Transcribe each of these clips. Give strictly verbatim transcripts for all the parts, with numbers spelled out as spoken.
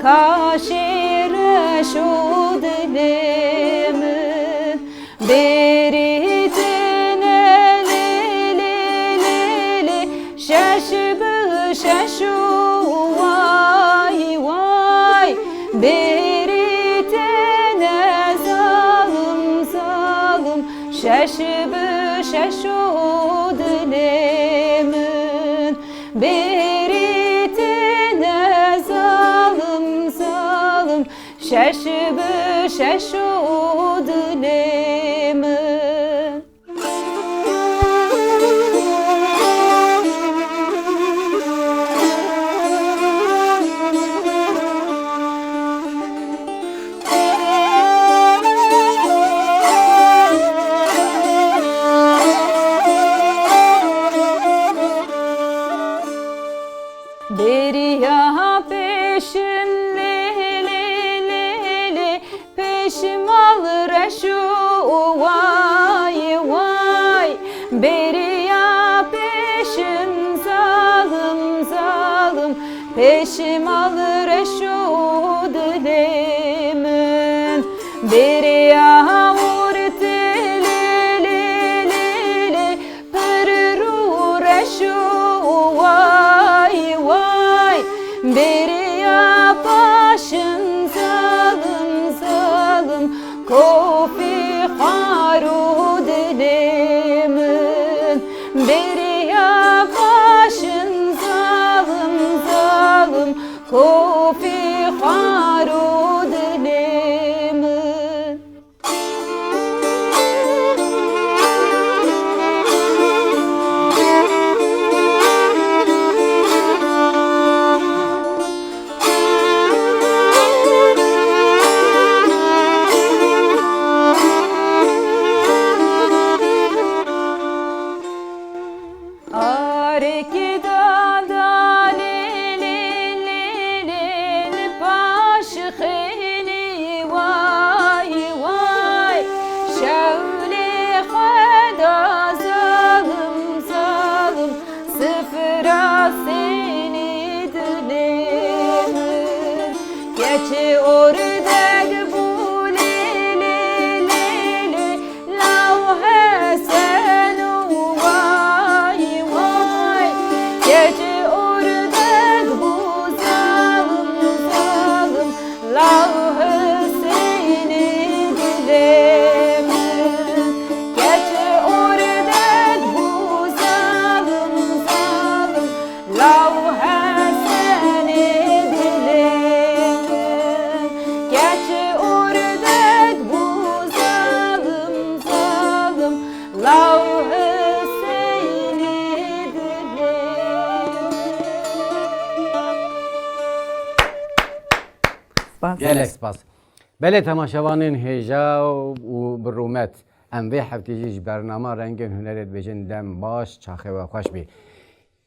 Kaşê reş û dilê min, bêrî tine lê lê lê lê, şeş bi şeş û way way. Bêrî tine zalim zalim, şeş bi şeş û dilê min. Bêrî tine zalim zalim, şeş bi şeş û dilê min. Beriya pêşin lê lê lê lê, pêşimal reş û way way. Beriya pêşin zalim zalim, pêşimal reş û dilê min. Beriya ortê lê lê lê lê, pir û reş û way way. Beriya paşin zalim zalim, kofî xwar û dilê min. Beriya paşin zalim zalim, kofî xwar û dilê min. Arêkî dada lê lê lê lê, li paş xêlî way way. Şewlê xwe da zalim zalim, sifra sênî dilê min. Keçê ordek bû lê lê lê lê, Law Hesen û way way. Keçê ordek bû zalim zalim, Law Hesênê dilê min. Keçê ordek bû zalim zalim, Law Hesenê dilê min. Keçê ordek bû zalim zalim, Law Hesenê dilê min. Spas. Gelek spas. Belê temaşevanên hêja û bi rûmet, em vê heftê jî ji bernama Rengên Hunerê dibêjin dem baş, çaxê we xweş bî.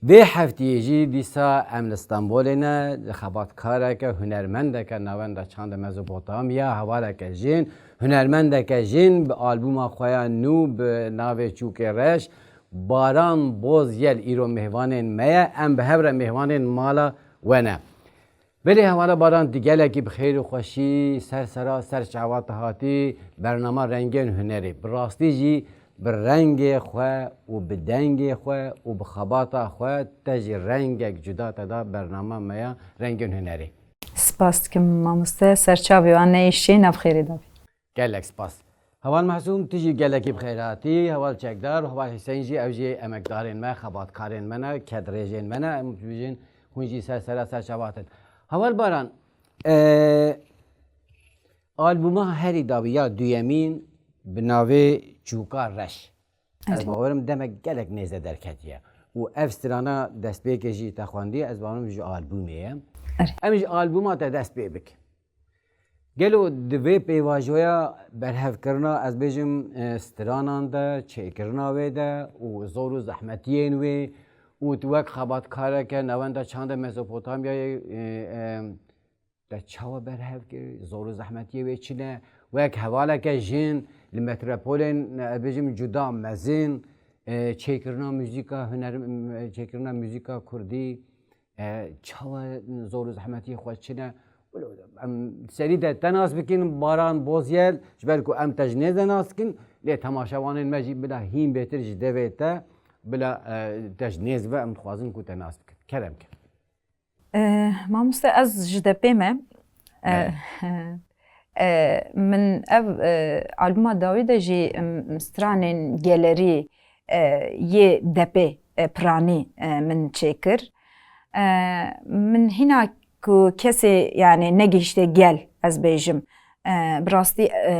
Vê heftiyê jî dîsa em li Stenbolê ne, xebatkareke, hunermendeke navenda çanda Mezopotamya, hevaleke jin, hunermendeke jin bi albûma xwe ya nû bi navê Çûkê Reş, Baran Bozyel îro mêvanên me ye. Em bi hev re mêvanên mala we ne. Belê hevala Baran, tu gelekî bi xêr û xweşî ser sera, ser çava te hatî bernama Rengên Hunerê. Bi rastî jî bi rengê xwe û bi dengê xwe û bi xebata xwe te jî rengek cuda te da bernama me ya Rengên Hunerê. Spas dikim mamoste, serçavê wan neyê şê nav xêrê de bî. Gelek spas. Heval Mehsûm, tu jî gelekî bi xêr hatî. Heval Çekdar û Heval Hüseyin jî, ew jî emekdarên me, xebatkarên me ne, kedrêjên me ne. Em dibêjin hûn jî ser sera ser çava hatin. Heval Baran, e, albûma herî dawî ya duyemîn bi navê Çûka Reş. Ez Erê. bawerim demek gelek nêze derketiye. Û ev strana destpêkê jî te xwendiye, ez bawerim ji albûmê ye. Erê. Em ji albûma te dest pê bikin. Gelo di vê pêvajoya berhevkirina, ez bêjim, e, stranan de, çêkirina wê de û zor û zehmetiyên wê û tu wek xebatkareke navenda çanda Mezopotamyayê, e, e, te çawa berhev kir, zor û zehmetiyê wê çi ne? Wek hevaleke jin li metropolên, e, ez bêjim cuda mezin, e, çêkirina muzîka huner, e, çêkirina muzîka kurdî, E, çawa zor û zehmetiyê xwe çi ne Em serî te te nas bikin, Baran Bozyel, ji ber ku em te ji nêz de nas dikin, lê temaşevanên me jî bila hîn bêtir ji devê te, bila, e, te ji nêz ve em dixwazin ku te nas bikin. Kerem ke. E, mamoste, ez ji depê me. E, e, min ev, e, albuma dawî de jî, em, stranên gelerî, e, yê depê, e, piranî, e, min çêkir. E, min hîna ku kesê, yani, negihişte gel, ez bêjim. E, bi rastî, e,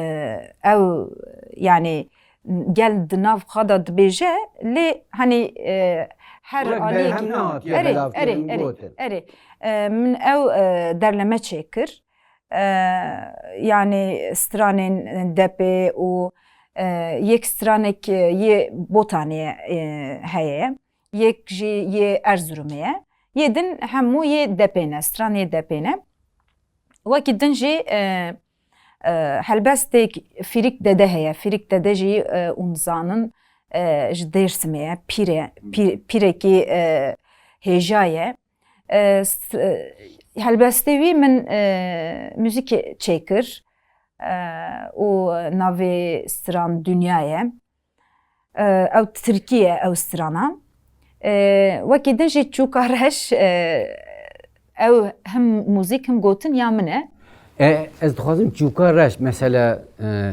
ew, yani, gel di nav xwe de dibêje, lê, hani, e, her Wek aliyekî berhem nehatiye Erê, belav erê, kirin, erê, gotin. Erê. E, min ew, e, derleme çêkir. E, yani, stranên depê û, e, yek stranek, e, yê Botanê, e, heye, yek jî yê Erzurumê ye. Yê din hemû yê depê ne, stran yê depê ne. Wekî din jî, e, e, helbestêk Fîrik Dede heye. Fîrik Dede jî, e, hûn zanin, e, ji Dêrsimê ye. Pîre, pî-, pîrekî, e, hêja ye. E, s-, e, helbestê wî min, e, muzîk çêkir, e, û navê stran Dinya ye. E, ew tirkî ye, ew strana. E, wekî din jî Çûka Reş, e, ew him muzîk him gotin ya min e. E, ez dixwazim Çûka Reş, mesela, e,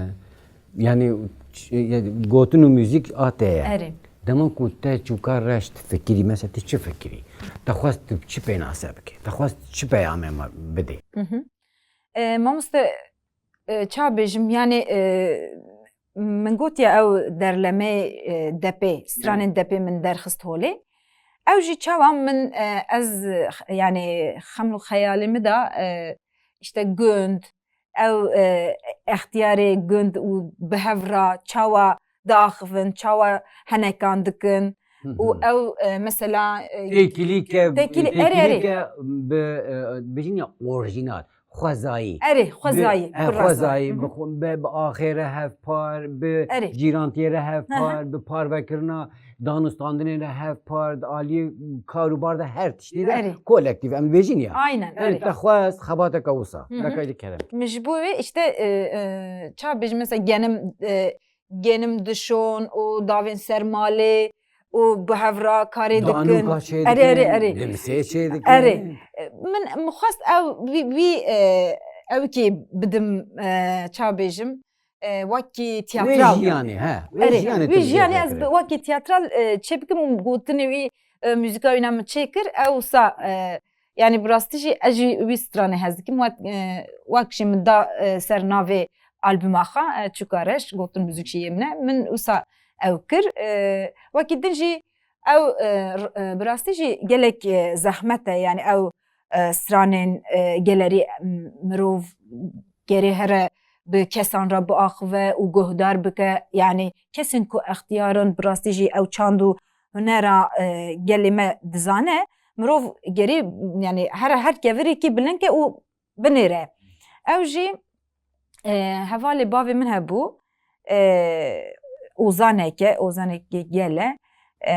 yani, ç-, yani, gotin û muzîk a te ye. Erê. Dema ku te Çûka Reş difikirî, mesela, tu çi fikirî? Te xwest tu çi pênase bike? Te xwest çi peyamê me bidê? Hı hı. E, mamoste, e, ça bêjim, yani, e, min gotiye ew derlemeyê, e, depê, stranên depê min derxist holê. Ew jî çawa min, e, ez, e, yani, xeml û xeyalê min de, e, işte gund, ew, e, extiyarê gund û bi hev re çawa diaxivin, çawa henekan dikin û ew, e, mesela, e, Têkilîke, têkilî-, erê, erê. Têkilîke bi, e, bijîn ya orjînal, xwezayî. Erê, xwezayî, Bi, e, bi rastî. Xwezayî, bi, xwe- bi, bi axê re hevpar, bi Erê. Cîrantiyê re hevpar, bi parvekirina danûstandinê re hevpar, di aliyê karûbar de her tiştê de Erê. Kolektîf, em dibêjin ya. Aynen, Erê, erê. Te xwest xebateke wisa. Hı hı. Bekayî kerem. Min ji bo wê işte, e, e, ça bêjim, mesela genim, e, genim dişon û davên ser malê û bi hev re karê dikin. Danûka çêdikin, Erê, erê, erê. Limsê çêdikin. Erê. E, min, min xwest ew, wî, wî, e, ew kê bidim, e, ça bêjim, e, wekî tiyatral. Wê jiyanê, he. Wê Erê, jiyanê wî tu jiyanê ez bisekirî. Wekî tiyatral, e, çê bikim û gotinê wî, e, muzîka wîna min çê kir, ew wisa, e, yani bi rastî jî ez jî wî stranê hez dikim. Wek, e, wek jî min da, e, ser navê albuma xwe, e, Çûka Reş, gotin muzîk jî yê min e. Min wisa ew kir. E, wekî din jî ew, e, r-, e, bi rastî jî gelek, e, zehmet e, yani ew, e, stranên, e, gelerî, m-, mirov gerê here bi kesan re biaxive û guhdar bike. Yani kesên ku extiyar in, bi rastî jî ew çand û hunera, e, gelê me dizane. Mirov gerê, yani here her kevirekî bilind ke û binêre. Ew jî, e, hevalê bavê min hebû, e, ozaneke, ozanekî gel e, e,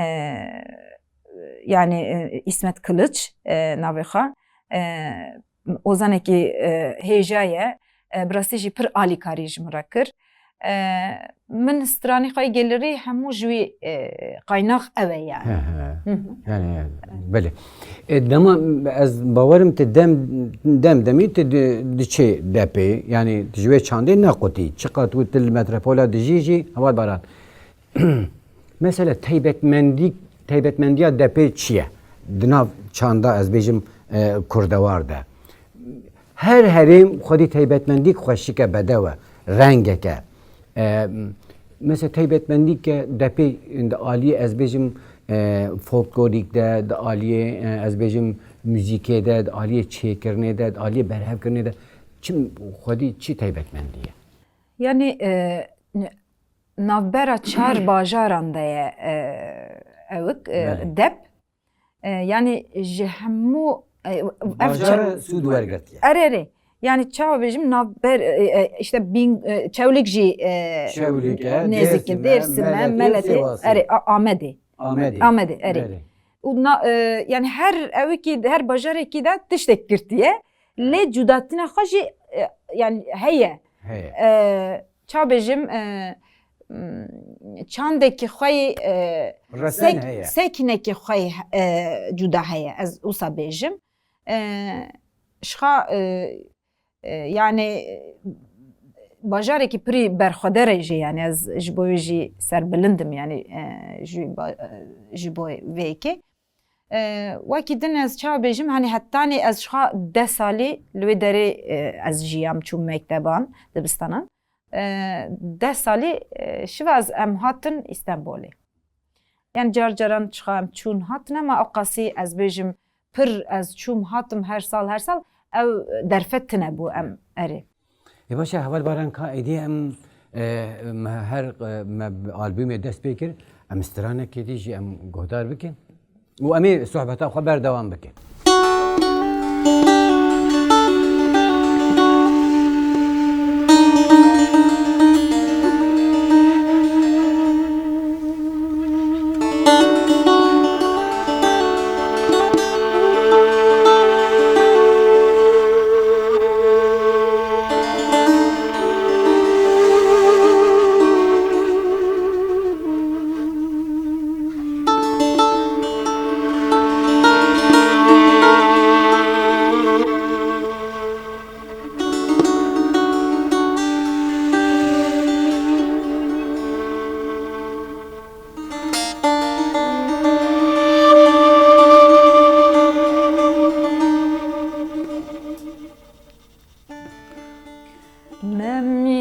yani, e, Îsmet Kılıç, e, navê xwe, e, ozanekî, e, hêja ye, e, bi rastî jî pir alîkarî ji min re kir. E, min stranî xwe yê gelirî hemû ji wî, e, qaynax ew e yani. He, he. Hı hı. Yani, belê. E, dema ez bawerim tu dem, dem demî tu di, diçê depê, yani tu ji wê çandê nequtî. Çiqat tu li metropola dijî jî, heval Baran. Mesela taybetmendî, taybetmendiya depê çi ye? Di nav çanda ez bêjim, e, kurdewar de. Her herêm xwedî taybetmendîk xweşik e, bedew e, rengek e. E, mesela taybetmendîke depê di aliyê ez bêjim, e, folklorîk de, di aliyê, e, ez bêjim muzîkê de, di aliyê çêkirinê de, di aliyê berhevkirinê de çi xwedî çi taybetmendî ye? Yani, e, n-, navbera çar bajaran de ye, e, ewik, e, Belê. Dep. E, yani ji hemû, e, ev Bajara ça- sûd wergirtiye. Erê, erê. Yani çawa bêjim, navber, e, e, işte Bîn-, e, Çewlik jî, e, Çewlik e, nêzik e, Dêrsim e, Dêrsim e, Meletê, Meletê, Sêwasê. Erê, A-, Amedê. Amedê. Amedê, erê. Belê. Û na-, e, yani her ewikî, her bajarekî de tiştek girtiye. Lê cudatina xwe jî, e, yani heye. Heye. E, ça bêjim, e, m, çandekî xwe yî, e, Resen sek-, heye. Sekînekî xwe yî, e, cuda heye. Ez wisa bêjim. E, şixa, e, e, yani, e, bajarekî pirî berxwedar e jî, yani ez ji bo wê jî serbilind im, yani, e, ji ba-, e, ji bo vê yekê. E, wekî din ez çawa bêjim, hani hetanî ez ji xwe deh salî li wê derê, e, ez jiyam, çûm mekteban, dibistanan. E, deh salî, e, şiva ez em hatin Îstenbolê. Yan car caran çixa em çûn hatin, ama ewqasî ez bêjim pir ez çûm hatim her sal, her sal ew derfet tine bû em erê. Ê baş e, Heval Baran, ka êdî em, e, me her, e, me albûmê dest pê kir, em stranekê dî jî em guhdar bikin û em ê sohbeta xwe berdewam bikin.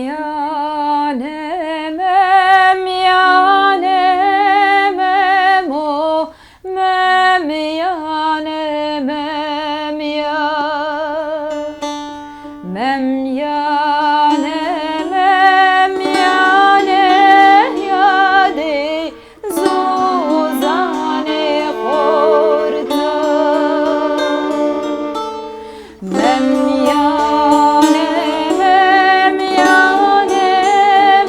Memyane, memyane, memo, Memyane, memya. Memyane, memyane, yadê zozanê xorta. Memyane, memyane,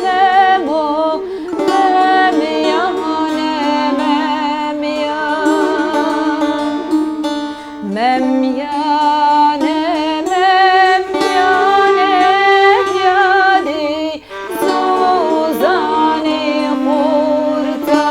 memo, memyane, memya. Memyane, memyane, yadê zozanê xorta.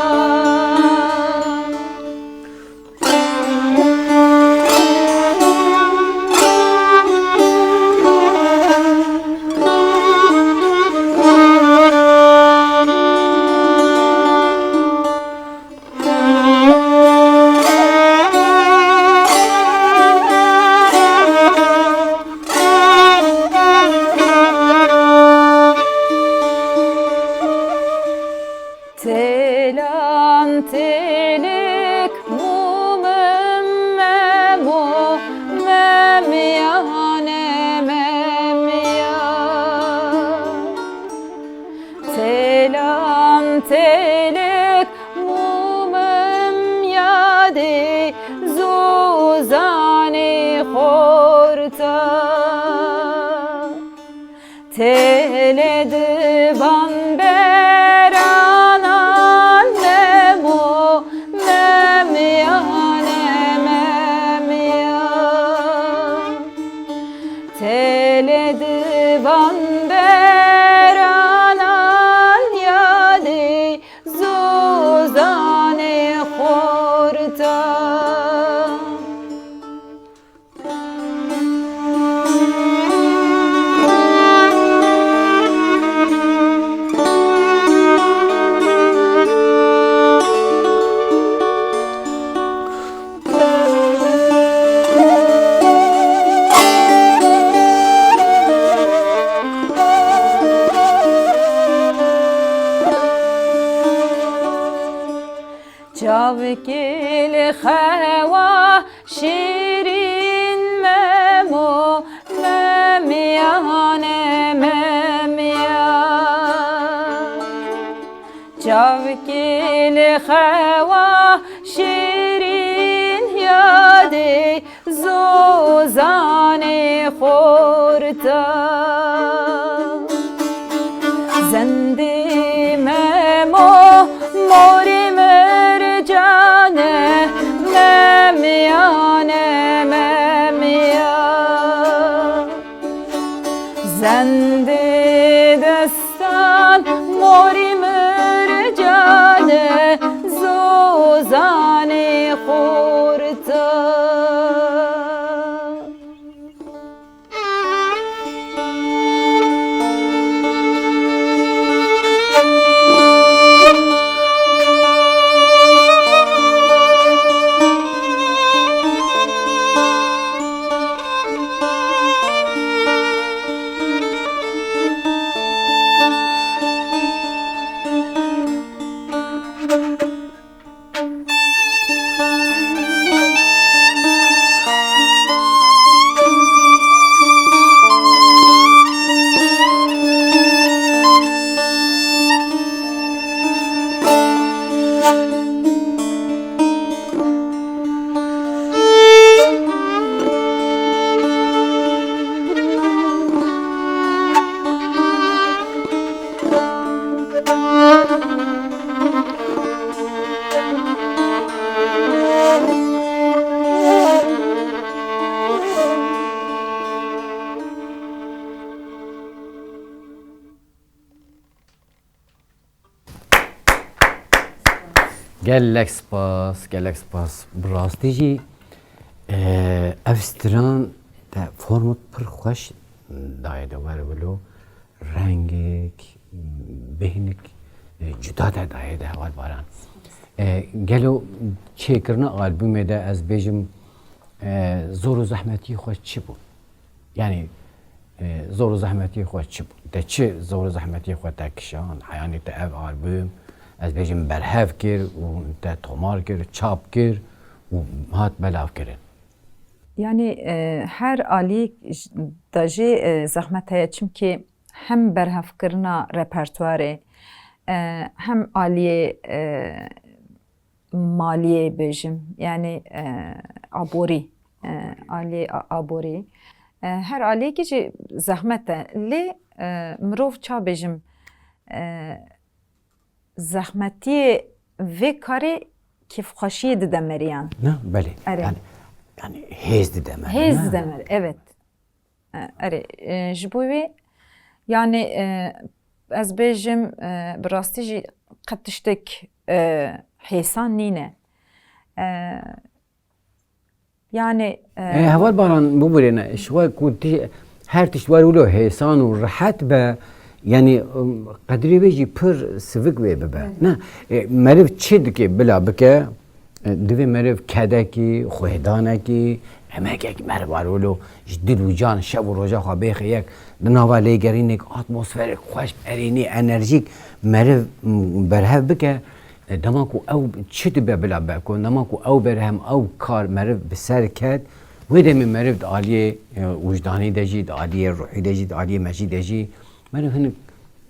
Têlan têlik mûmim memo, memyane memya. Têlan têlik mûmim yadê zozanê xorta. Têlê divan beranan memo, memyane memya. Têlê divan beranan yadê zozanê xorta. Çavkê li xewa şîrîn memo, memyane memya. Çavkê li xewa şîrîn yadê zozanê xorta. Zendê memo, morê mercane, memyane memya. Gelek spas, gelek spas. Bi rastî jî, e, ev stran te formu pir xweş dayê de wer wilo. Rengek, bêhnik, e, cuda te dayê de Heval Baran. E, gelo çêkirina albûmê de ez bêjim, e, zor û zehmetiyê xwe çi bû? Yanî, e, zor û zehmetiyê xwe çi bû? Te çi zor û zehmetiyê xwe te kişand? Heyanî te ev albûm, ez bêjim, berhev kir û te tomar kir, çap kir û hat belavkirin. Yanî, e, her alî j-, de jî, e, zehmet heye, çimkî hem berhevkirina repertuarê, e, hem aliyê, e, maliyê bêjim, yanî, e, aborî, e, aliyê a-, aborî. E, her aliyekî jî zehmet e. Lê, e, mirov ça bêjim, e, zehmetiyê vê karê kêfxweşiyê dide meriyan. Ne, belê. Erê. Yani, yani hêz dide meriyan. Hêz dide mer-, evet. E, erê, e, ji bo wê, yani, e, ez bêjim, e, bi rastî jî qet tiştek, e, hêsan nîne. E, yani, e, E, Heval Baran, bibûrêne, ji we ku ti-, her tişt wer wilo hêsan û rehet be, yani, um, qedrê wê jî pir sivik wê bibe. Evet. Ne, e, meriv çi dike bila bike, e, divê meriv kedekî, xwêdanekî, emekekî meriv wer wilo ji dil û can, şev û roja xwe bêxe yek, di nava lêgerînek, atmosferek xweş, erênî, enerjîk meriv, m, berhev bike. E, dema ku ew çi dibe bila be, ku dema ku ew berhem, ew kar meriv bi ser ket, wê demê meriv di aliyê, e, wijdanî de jî, di aliyê ruhî de jî, di aliyê mejî de jî, meriv hinek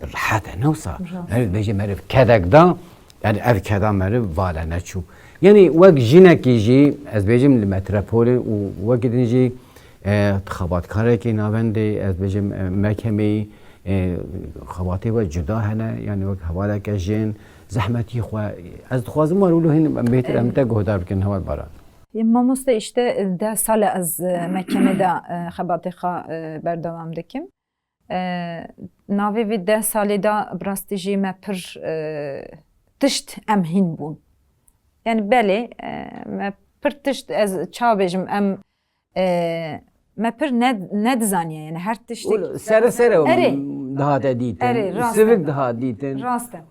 rehet e, ne wisa? Rehet. Meriv dibêje meriv kedek da, yani ev keda meriv vala neçû. Yani wek jinekî jî, ez bêjim li metropolê û wekî din jî, e, xebatkarekî navendê, ez bêjim, e, mekemeyî, e, xebatê we cuda hene, yani wek hevaleke jin, zehmetî xwe, ez dixwazim wer wilo hin em bêhtir em te guhdar bikin, Heval Baran. Yê mamoste, işte, deh sale ez, e, mekemê de, e, xebatê xwe, e, berdewam dikim. E, navê vê deh salê de bi rastî jî me pir, e, tişt em hîn bûn. Yani belê, e, me pir tişt ez ça bêjim, em, e, me pir ne-, nedizaniye, yani her tiştek. Û sere sere Erê. Dihate dîtin. Erê, rast e. Sivik dihat dîtin. Rast e.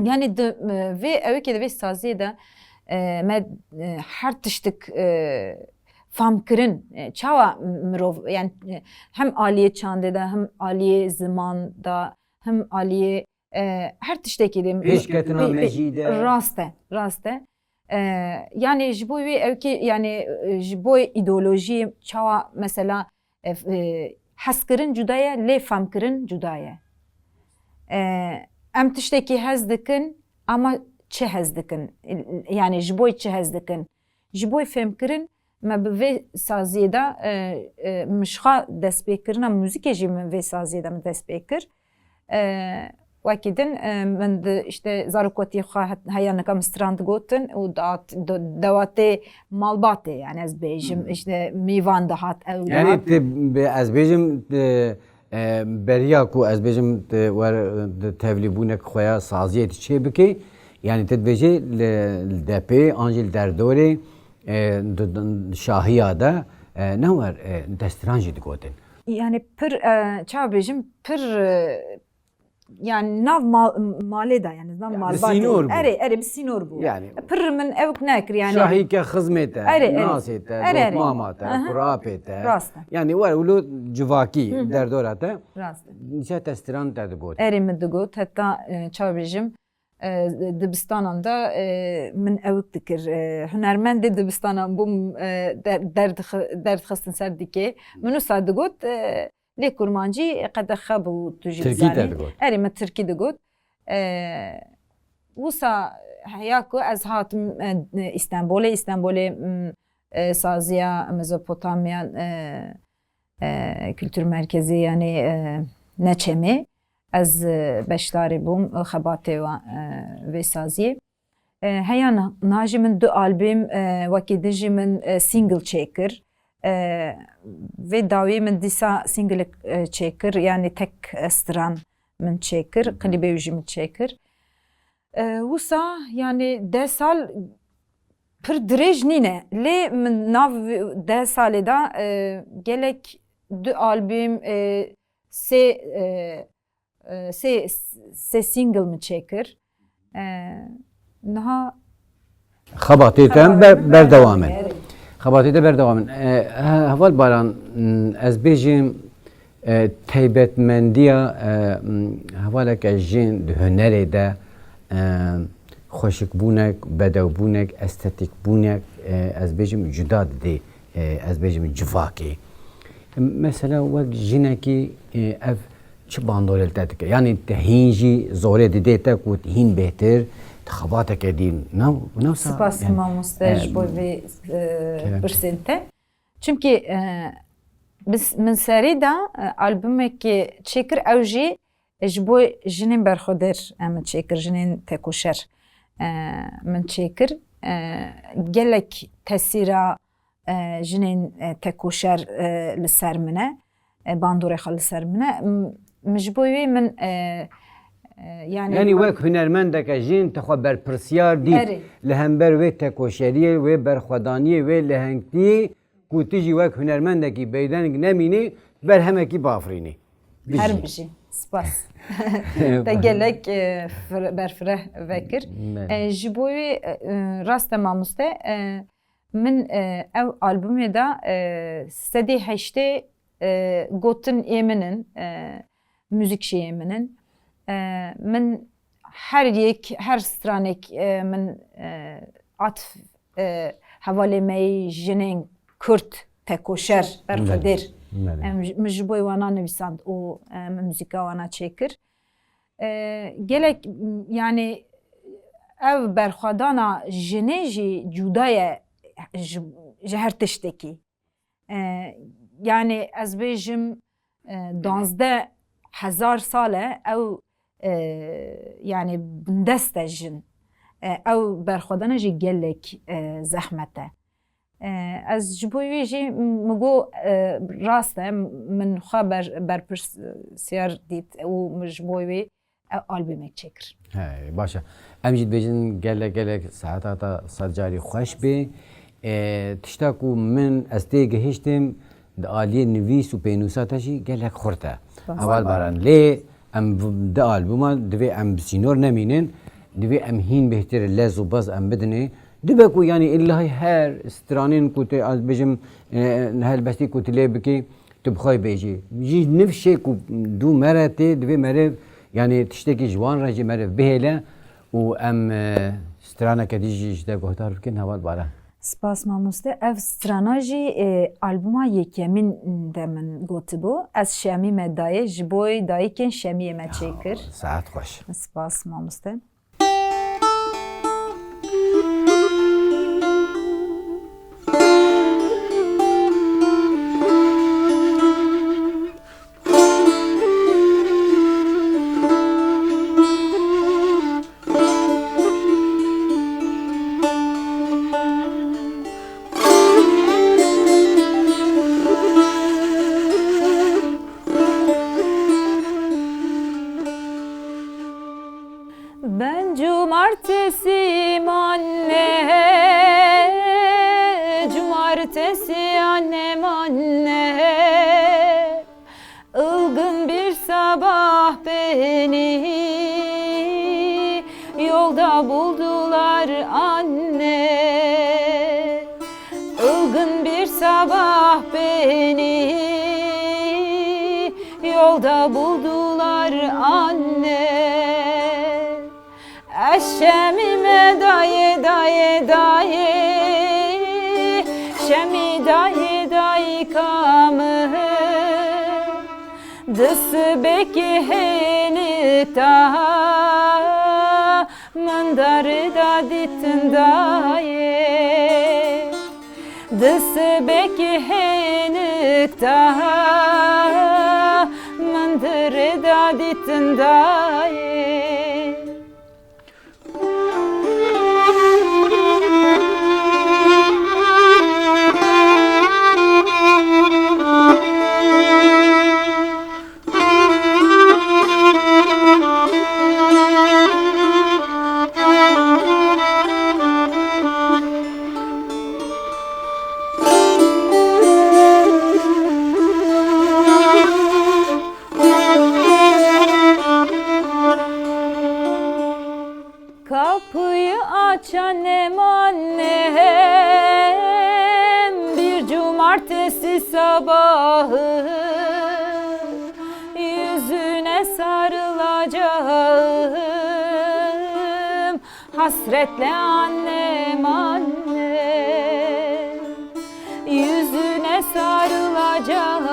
Yani di, e, vê ewikê de, vê saziyê de, e, me, e, her tiştik, e, famkirin, e, çawa mirov, yani, e, hem aliyê çandê de, hem aliyê ziman de, hem aliyê, e, her tiştekî de. Pêşketina mejî de. Rast e, rast e. E, yani ji bo wê ewikê, yani, e, ji bo îdeolojiyê çawa mesela, e, e, hezkirin cuda ye, lê famkirin cuda ye. E, em tiştekî hez dikin, ama çi hez dikin? Yani ji bo çi hez dikin? Ji bo fêmkirin me bi vê saziyê de, e, e, min ji xwe destpêkirina muzîkê jî min vê saziyê de min dest pê kir. E, wekî din, e, min di, işte, zarokatiyê xwe het-, heya nika min stran digotin û dat-, do-, dewatê malbatê, yani ez bêjim, Hmm. işte, mîvan dihat, ewlad. Yani te bi-, ez bêjim, te, e, beriya ku ez bêjim, te wer, te tevlîbûnek xwe ya saziyê te çê bikê, yani te dibêjê li, li depê an jî li derdorê, e, di, di şahiya de, e, ne wer, e, te stran jî digotin. Yani pir, e, ça bêjim, pir, e, yani nav mal-, malê de, yani nav Ya, bi malbatê. Sînor bû. Erê, erê, bi sînor bû. Yani Pir min ewk nekir yani. Şahî ke xizmê te, Erê, erê. Nasê te, Erê, erê. Dotmama te, Aha. Kurapê te. Rast e. Yani wer wilo civakî Hı hı. derdora te. Rast e. Nîşe te stran te digot. Erê min digot, heta, e, ça bêjim, e, dibistanan de, e, min ewk dikir. E, hunermendê dibistanan bûm, e, der-, derdixi-, derdxistin ser dikê. Min wisa digot, e, lê kurmancî qedexe bû, tu jî Tirkî te dizanî. Digot. Erê, min tirkî digot. E, wisa heya ku ez hatim, e, Îstanbulê, Îstanbulê, m, e, saziya Mezopotamya, e, e, Kültür Merkezi, yani, e, Neçemê, ez, e, beşdarî bûm, e, xebatê wa, e, vê saziyê. E, heya na-, na jî min du albûm, e, wekî din jî min, e, single çêkir. E, vê dawî min dîsa single, e, çêkir, yani tek, e, stran min çêkir, klîbê wî jî min çêkir. E, wisa, yani deh sal pir dirêj nîne. Lê min nav deh salê de, e, gelek du albüm, e, sê, e, e, sê, sê single min çêkir. E, niha Xebatê te em ber-, berdewam in. Xebatê te berdewam in. E, he-, Heval Baran, m, ez bêjim, e, taybetmendiya, e, m, hevaleke jin di hunerê de, e, xweşikbûnek, bedewbûnek, estetîkbûnek, e, ez bêjim cuda didê, e, ez bêjim civakê. Mesela wek jinekî, e, ev çi bandorê li te dike? Yanî te hîn jî zorê didê te ku hîn bêhtir, tu xebateke dî nav, nav sa-, Spas yani, mamoste, e, ji bo vê, e, kerem. Pirsên te. Çimkî, e, biz, min serî de, e, albumekê çêkir, ew jî ji bo jinên berxwedêr em çêkir, jinên tekoşer, e, min çêkir. E, gelek tesîra, e, jinên, e, tekoşer, e, li ser min e. E, bandorê xwe li ser min e. M-, min ji bo wê min, e, e, yani Yanî wek hunermendeke jin te xwe berpirsiyar dît Erê. Li hember wê tekoşeriyê, wê berxwedaniyê, wê lehengtiyê ku tu jî wek hunermendekî bêdeng nemînî, berhemekî bafirînî. Bijî. Her bijî. Spas. Te gelek, e, fir-, berfireh vekir. Me. E, ji bo wê, e, e, rast e mamoste, e, min, e, ew albumê de, e, sedê heştê, e, gotin ê min in, e, muzîk jî yê min in. E, min her yek, her stranek, e, min, e, atf, e, hevalê me yê jinên Kurd tekoşer, berxwedêr. Belê. Em ji, min ji bo wana nivîsand û, e, min muzîka wana çêkir. E, gelek, m, yani ev berxwedana jinê jî cuda ye ji, ji her tiştekî. E, yani ez bêjim, e, danzdeh hezar sal e ew, e, yani bindest e jin. E, ew berxwedana jî gelek, e, zehmet e. E, ez ji bo wî jî min got, e, rast e, min xwe ber-, berpirsiyar dît û min ji bo wî ev albûmek çêkir. Hey, baş e. Em jî dibêjin gelek gelek saeta te sed carî xweş bê. E, tişta ku min ez tê gihiştim, di aliyê nivîs û pênûsa te jî gelek xurt e. Spas. Heval Baran. Lê em v-, di albûma divê em bi sînor nemînin, divê em hîn bêhtir lez û bez em bidinê. Dibe ku yanî illahî her stranên ku tê, ez bêjim, e, helbestî ku tu lê bikî, tu bi xwe bêjî. Jî niv şê ku dû mere tê, divê meriv, yanî tiştekî ji wan re jî meriv bihêle û em, e, straneke dî jî ji te guhdar bikin, Heval Baran. Spas mamoste. Ev strana jî, e, albuma yekemîn de min gotibû. Ez Şemî me dayê, ji bo dayikên Şemiyê me çêkir. Saet xweş. Spas mamoste. Ben cumartesiyim anne, cumartesi annem anne. Ilgın bir sabah beni yolda buldular anne. Ilgın bir sabah beni yolda buldular anne. Ez Şemî me dayê, dayê, dayê, Şemî dayê dayika min. Di sibekî hênik de min di rê de dîtin dayê. Di sibekî hênik de min di rê de dîtin dayê. Yüzüne sarılacağım, hasretle annem, annem. Yüzüne sarılacağım,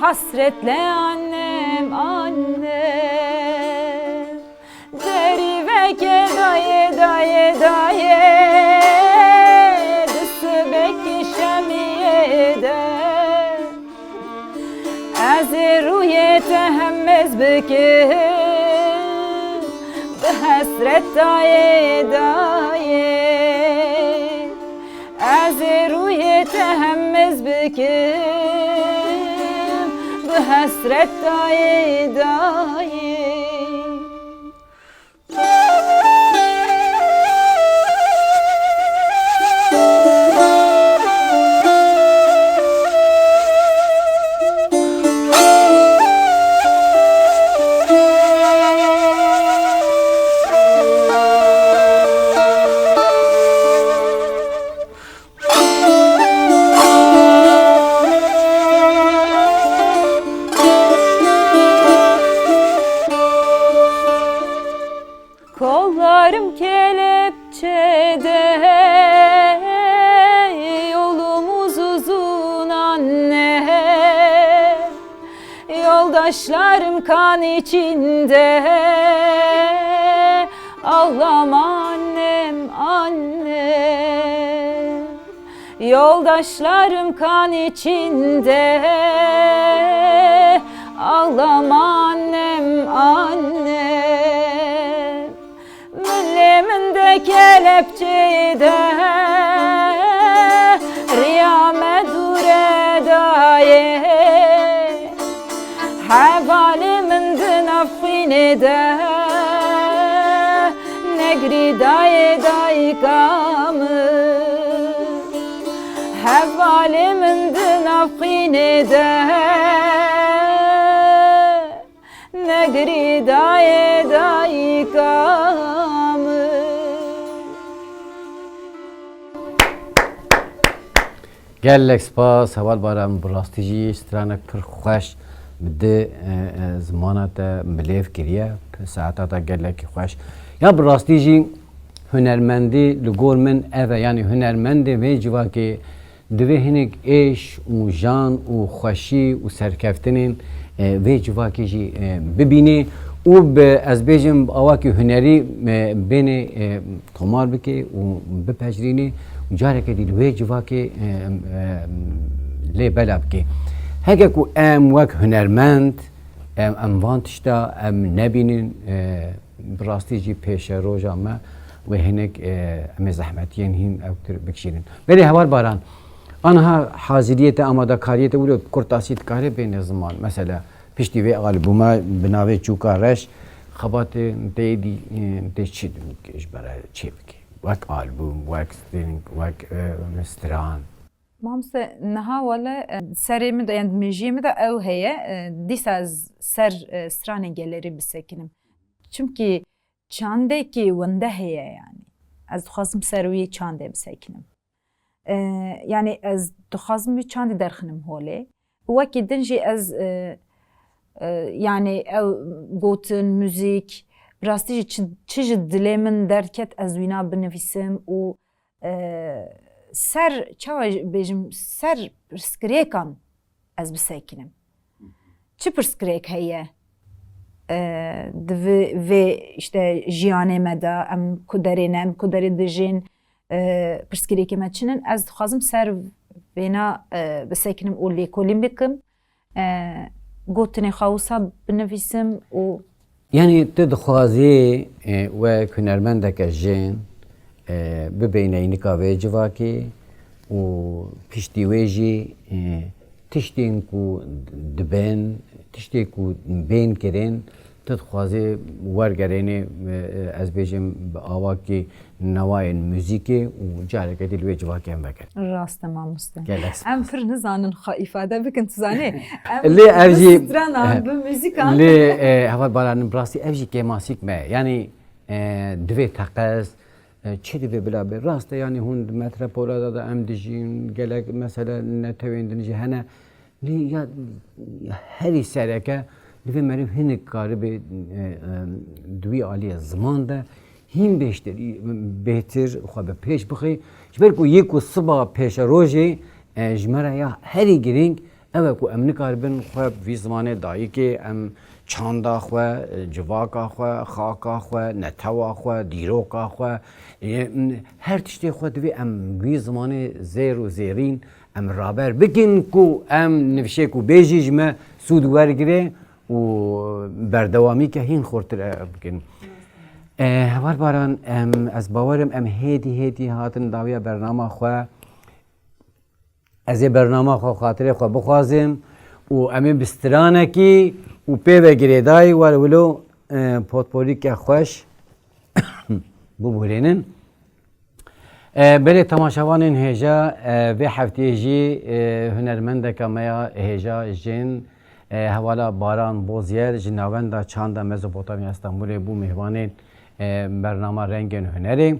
hasretle annem, annem. Derî veke dayê, dayê, dayê, di sibekî şemiyê de. Ez ê rûyê te hemez bikim, bi hesret dayê, dayê. Ez ê rûyê te hemez bikim, bi hesret dayê, dayê. Kollarım kelepçede, yolumuz uzun anne. Yoldaşlarım kan içinde, ağlama annem, annem. Yoldaşlarım kan içinde, ağlama annem, annem. Milê min de kelepçeyê de, riya me dûre dayê. Hevalê min di nav xwînê de, negrî dayê dayika min. Hevalê min di nav xwînê de, negrî dayê dayika min. Gelek spas, Heval Baran, bi rastî jî stranek pir xweş bi di, e, e, zimana te milêv kiriye. Saeta te gelekî xweş. Ya bi rastî jî hunermendî li gor min ev e, yanî hunermendê vê civakê divê hinek êş û jan û xweşî û serkeftinên, e, vê civakê jî, e, bibînê û bi, ez bêjim, bi awakî hunerî, e, bênê, e, tomar bike û bipejirînê û careke dî li wê civakê, e, e, lê bela bike. Heke ku em wek hunermend, em, em van tişta em nebînin, e, bi rastî jî pêşeroja me wê hinek, e, em ê zehmetiyên hîn ewtir bikişînin. Belê Heval Baran, aniha haziriyê te, amadakariyê te wilo kurtasî dikare bêne ziman. Mesela piştî vê albûma bi navê Çûka Reş, xebatê te yê dî, e, tê çi ji bera çê bike? Wek albûm, wek sting, wek, e, stran. Mamoste, niha wele, e, serê min de, yani mêjiyê min de ew heye, e, dîsa ez ser, e, stranên gelerî bisekinim. Çimkî çandekî wende heye yani. Ez dixwazim ser wî çandê bisekinim. E, yani ez dixwazim wî çandî derxinim holê. Wekî din jî ez, e, e, yani ew gotin, muzîk, bi rastî jî çi, çi ji dilê min derdiket ez wîna binivîsim û, e, ser, çawa bêjim, ser pirsgirêkan ez bisekinim. Çi pirsgirêk heye? E, di vê, vê işte jiyanê me de em ku derê ne, em ku derê dijîn, e, pirsgirêkê me çi nin? Ez dixwazim ser vêna, e, bisekinim û lêkolîn bikim. E, gotinê xwe wisa binivîsim û Yanî tu dixwazî, e, wek hunermendeke jin, e, bibê neynika vê civakê û piştî wê jî, e, tiştên ku dibin, tiştê ku bên kirin, tu dixwazî wergerênê, e, e, ez bêjim bi awakî newayên muzîkê û careke dî li wê civakê em vegerin. Rast e mamoste. Gelek spas. Em pir nizanin xwe îfade bikin, tu zanî. Em Lê ev bi jî, stranan, eh, bi muzîkan. Lê, eh, Heval Baran, bi rastî ev jî kêmasîk me. Yanî, eh, divê teqez, E, çi divê bila be? Rast e, yanî hûn di metropola de, de em dijîn, gelek mesele netewên din jî hene. Lê ya, ya herî sereke divê meriv hinek karibe, e, e, di wî aliyê ziman de hîn bêştir, bêhtir xwe bi pêş bixê. Ji ber ku yê ku siba pêşerojê, e, ji me re ya herî girîng ew e ku em nikaribin xwe bi vî zimanê dayikê, em çanda xwe, civaka xwe, xaka xwe, netewa xwe, dîroka xwe, e, her tiştê xwe divê em bi vî zimanê zêr û zêrîn em raber bikin ku em nivşê ku bêjî ji me sûd wergire û berdewamîke hîn xurtir e bikin. E, Heval Baran, em, ez bawerim em hêdî hêdî hatin dawiya bernama xwe. Ez ê bernama xwe xatirê xwe bixwazim û em ê bi stranekî û pê ve girêdayî wer wilo, e, potporîke xweş bibûrênin. E, belê temaşevanên hêja, e, vê hefteyê jî, e, hunermendeka me ya hêja jin, e, hevala Baran Bozyer ji Navenda Çanda Mezopotamya Stenbolê bû mêvanên, e, bernama Rengên Hunerê.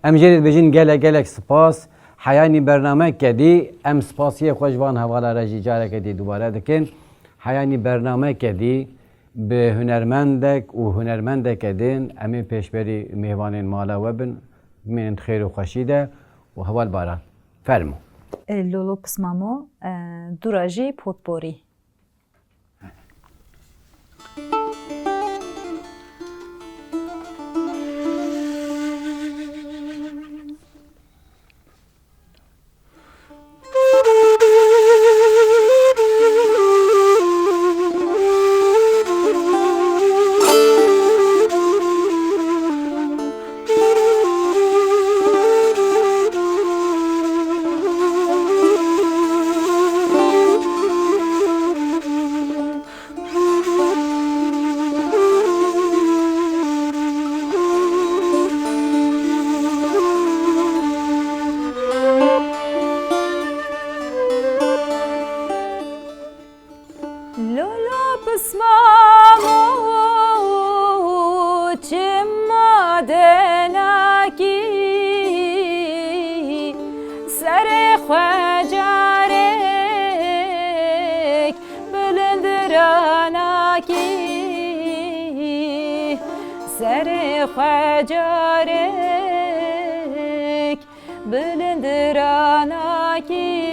Em jê re dibêjin gelek gelek spas. Heyanî bernameke dî em spasiyê xwe ji van hevala re jî careke dî dubare dikin. Heyanî bernameke dî bi hunermendek û hunermendeke din em ê pêşberî mêvanên mala we bin. Bimînin di xêr û xweşî de û heval Baran. Fermo. E, Lolo Pismamo, e, dûra jî potporî. Lolo pismamo çima denakî, serê xwe carek bilind ranakî, serê xwe carek bilind ranakî.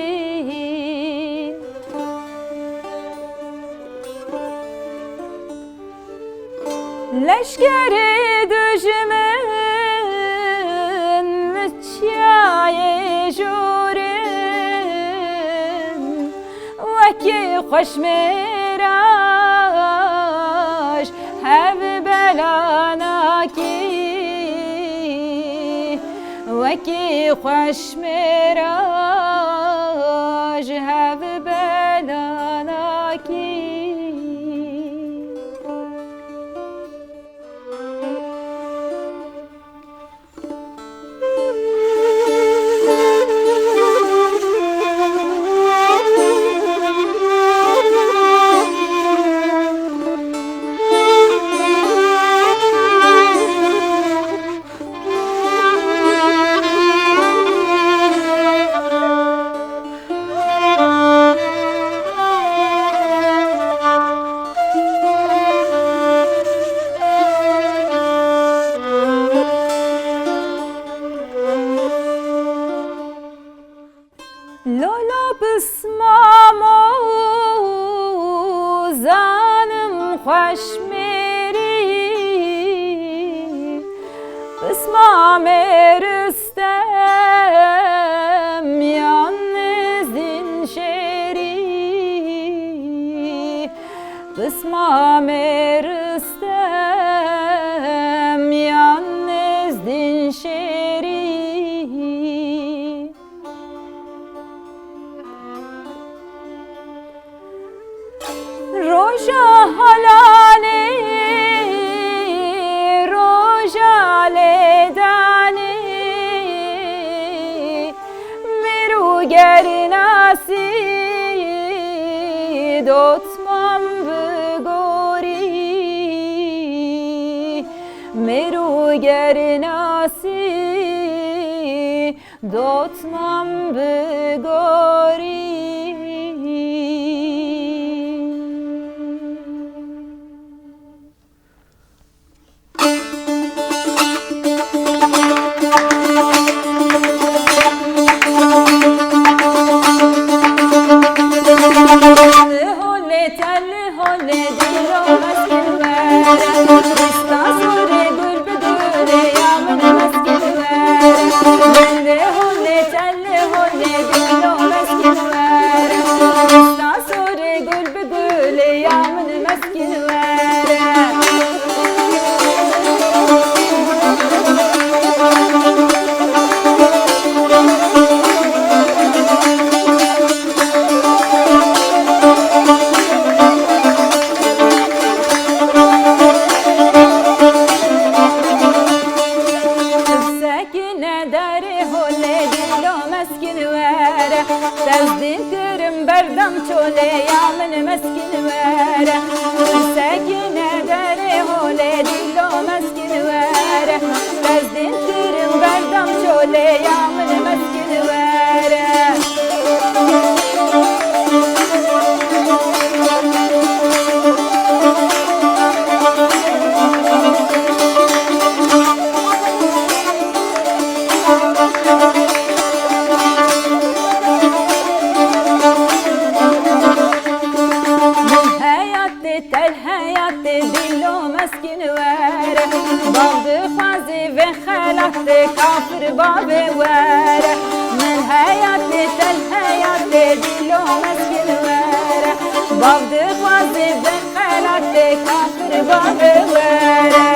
Leşkerê dijmin li çiyayê jorin, wekî xweş mêraj hev belanakî, wekî xweş mêraj hev belanakî. Lolo pismamo zanim xweş mêrî, pismamê Ristem yan Nêzdîn Şêrî, pismamê Ristem yan Nêzdîn Şêrî. Roja helalê, roja lêdanê, mêr û gernasî dotman bigorî, mêr û gernasî dotman bigorî. Holê telli holê dilo meskin were, dista zorê gul bi gulê ya min meskin were. Holê telli holê dilo meskin were, dista zorê gul bi gulê ya min meskin were. Sekine derê holê dilo meskin were, tezdîn kirim berdam çolê ya min meskin were. Sekine derê holê dilo meskin were, tezdîn kirim berdam çolê ya min meskin were. Min heyatê tel heyatê dilo meskin were, bav dixwazî vê xelatê kafir bavê were. Min heyatê tel heyatê dilo meskin were, bav dixwazî vê xelatê kafir bavê were.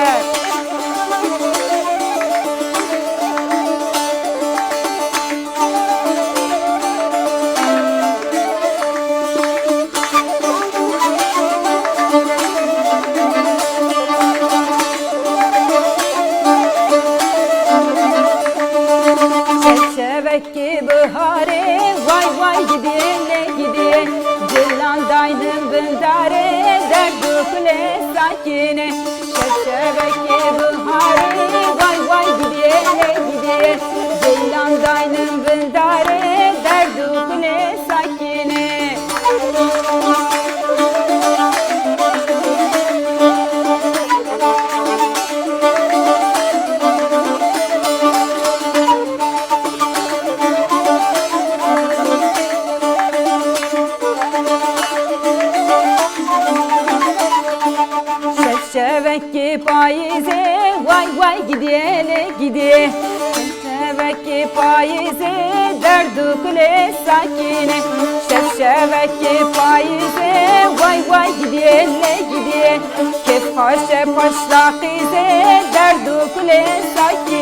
Çerçevekî biharê, vay vay gidiyê lê gidiyê. Cilan daynin bin darê, derd û kulê sakînê. Çerçevekî biharê, vay vay gidiyê lê gidiyê. Cilan daynin bin darê, derd û kulê sakînê. Şevşevekî payîzê, way way gidiyê lê gidiyê. Şevşevekî payîzê, derd û kulê sakînê. Şevşevekî payîzê, way way gidiyê lê gidiyê. Kêf xweşe paşlaqîzê, derd û kulê sakînê.